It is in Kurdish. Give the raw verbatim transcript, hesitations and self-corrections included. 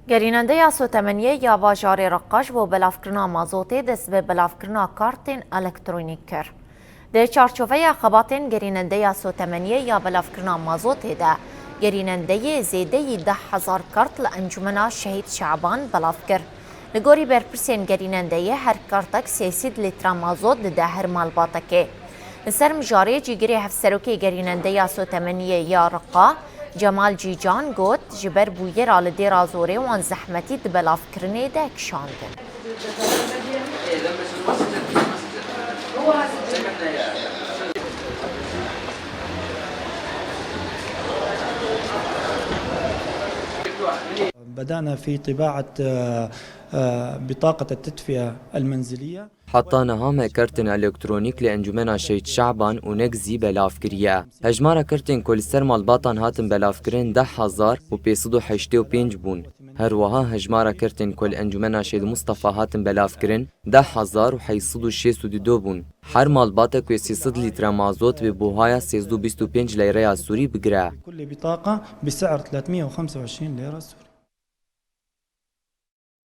Gerînendeya Sotemeniyê ya bajarê Reqa ji bo belavkirina mazotê dest bi belavkirina kartên elektronîk kir. Di çarçoveya xebatên gerînendeya Sotemeniyê ya belavkirina mazotê de, gerînendeyê zêdeyî deh hezar kart li Encûmena Şehîd Şaban belav kir. Li gorî berpirsên gerînendeyê her kartek sê sed lître mazot dide her malbatekê. Li ser mijarê cîgirê hevserokê gerînendeya Sotemeniyê ya Reqa, Cemal Cîcan got, ji ber bûyera li Dêra Zorê wan zehmetî di belavkirinê de kişandin. بدأنا في طباعة، آه، آه، بطاقة التدفئة المنزلية. Heta niha me kartên elektronîk li Encûmena Şehîd Şaban û Negzî belav kiriye. Hejmara kartên ku li ser malbatan hatin belavkirin deh hezar û pênc sed û heştê û pênc bûn. Her wiha hejmara kartên ku li Encûmena Şehîd Mustafa hatin belavkirin deh hezar û heyt sed û şêst û du bûn. Her malbatek wê sê sed lître mazot bi buhaya sêzdeh û bîst û pênc leyreya Sûrî bigire. كل بطاقة بسعر ثلاثمية وخمسة وعشرين ليرة سوري.